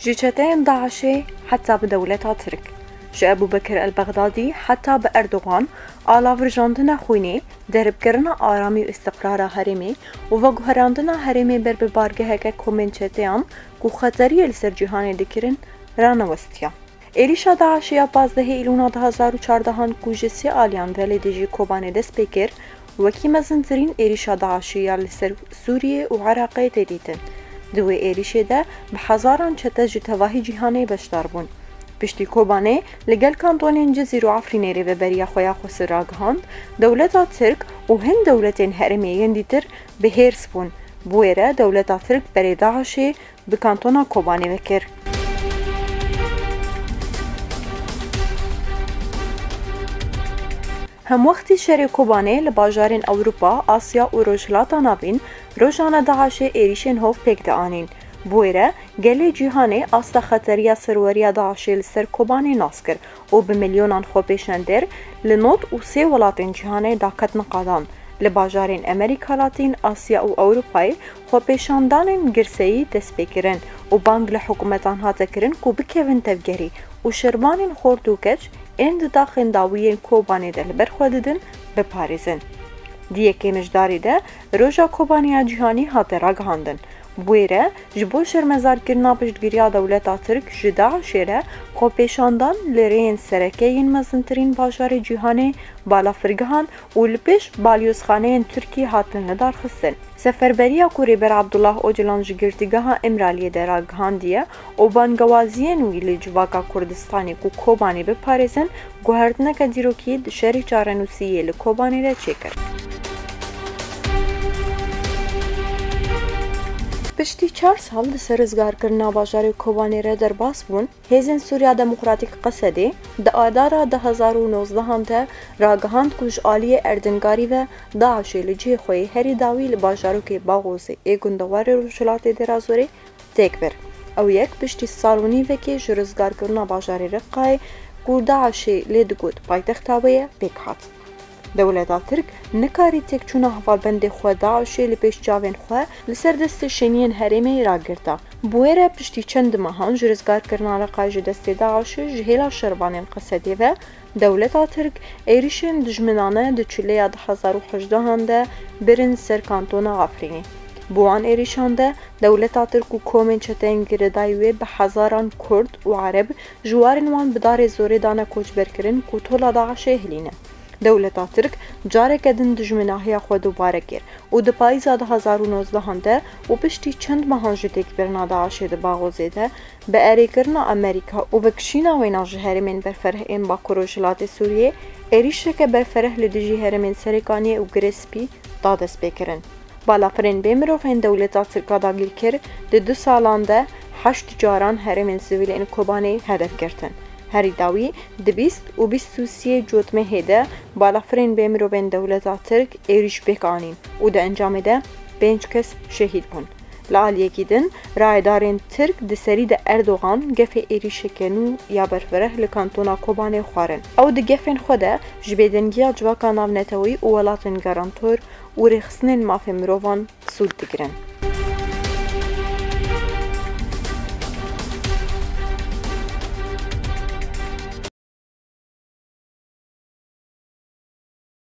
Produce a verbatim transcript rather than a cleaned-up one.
Ji çeteyên DAIŞê heta bi dewleta Tirk, ji Ebû Bekir el-Bexdadî heta bi Erdogan, alavirjandina xwînê, deribkirina aramî û îstiqrara herêmê û veguherandina herêmê ber bi bargeheke komên çeteyan ku xeteriyê li ser cîhanê dikirin, ranewestiya. Êrîşa DAIŞê ya pazdehê Îlûna du hazar û çardehan ku ji sê aliyan ve li dijî Kobanê dest pê kir, wekî mezintirîn êrîşa DAIŞê ya li ser Sûriyê û Iraqê tê dîtin. Di wê êrîşê de bi hezaran çete ji tevahî cîhanê beşdar bûn. Piştî Kobanê li gel kantonên Cizîr û Efrînê rêveberiya xwe ya Xwesir ragihand, dewleta Tirk û hin dewletên herêmê yên dîtir bi hêrs bûn. Bi wê re dewleta Tirk berê DAIŞê bi kantona Kobanê ve kir. Hemwextî şerê Kobanê li bajarên Ewropa, Asya û Rojhilata Navîn rojane DAIŞê êrîşên hov pêk dianîn. Bi wê re gelê cîhanê asta xeteriya serweriya DAIŞê li ser Kobanê nas kir û bi milyonan xwepêşandêr li nod û sê welatên cîhanê daket niqadan. Li bajarên Amerîka Latîn, Asya û Ewropayê xwepêşandanên girseyî dest pê kirin û bang li hikûmetan hate kirin ku bikevin tevgerî û şervanên xort û keç ên di daxên dawî yên Kobanê de li ber xwe didin, biparêzin. Di yekê Mijdarê de Roja Kobanê ya Cîhanî hate ragihandin. Bi wê re, ji bo şermezarkirina piştgiriya dewleta Tirk ji DAIŞê re, xwepêşandan li rêyên sereke yên mezintirîn bajarê cîhanê, balafirgehan û li pêş balyozxaneyên Tirkî hatin lidarxistin. Seferberiya ku Rêber Abdullah Ocalan ji Girtîgeha Îmraliyê de ragihandiye û bangewaziyên wî li civaka Kurdistanê ku Kobanê biparêzin, guhertineke dîrokî di şerê çarenûsî yê li Kobanê de çêkir. Piştî çar sal di ser rizgarkirina bajarê Kobanê re derbas bûn, Hêzên Sûriya Demokratîk, Qesedê, di Adara du hezar û nozdehan de ragihand ku ji aliyê erdingarî ve DAIŞê li cihê xwe yê herî dawî li bajarokê Baxozê ê gundewarê Rojhilatê Derazorê têk bir. Ew yek piştî sal û nîvekê ji rizgarkirina bajarê Reqayê ku DAIŞê lê digot paytexta wê ye, pêk hat. Dewleta Tirk nikarî têkçûna hevalbendê xwe DAIŞê li pêş çavên xwe li ser destê şêniyên herêmê ragirta. Bi wê re piştî çend mehan ji rizgarkirina Reqa ji destê DAIŞê ji hêla şervanên Qesedê ve, dewleta Tirk êrîşên dijminane di çileya du hezar û hejdehan de birin ser kantona Efrînê. Bi wan êrîşan de dewleta Tirk û komên çeteyên girêdayî wê bi hezaran Kurd û Ereb ji warên wan bi darê zorê dane koçberkirin ku tola DAIŞê hilîne. Dewleta Tirk careke din dijminahiya xwe dubare kir û di payîza du hezar û nozdehan de û piştî çend mehan ji têkbirina DAIŞê di Baxozê de, bi erêkirina Amerîka û vekişîna wêna ji herêmên berfereh ên Bakur Rojhilatê Sûriyê, êrîşeke berfereh li dijî herêmên Serêkaniyê û Girê Spî da destpêkirin. Balafirên bê mirov ên dewleta Tirk a dagîrkir di du salan de heşt caran herêmên sivîl ên Kobanê hedef girtin. Herî dawî di bîst û bîst û sêyê Cotmehê de balafirên bê mirov ên dewleta Tirk êrîş pêk anîn û di encamê de pênc kes şehîd bûn. Li aliyekî din, rayedarên Tirk di serî de Erdogan gefê êrîşeke nû ya berfereh li kantona Kobanê xwarin. Ew di gefên xwe de ji bêdengiya civaka navneteweyî û welatên garantor û rêxistinên mafên mirovan sûd digirin.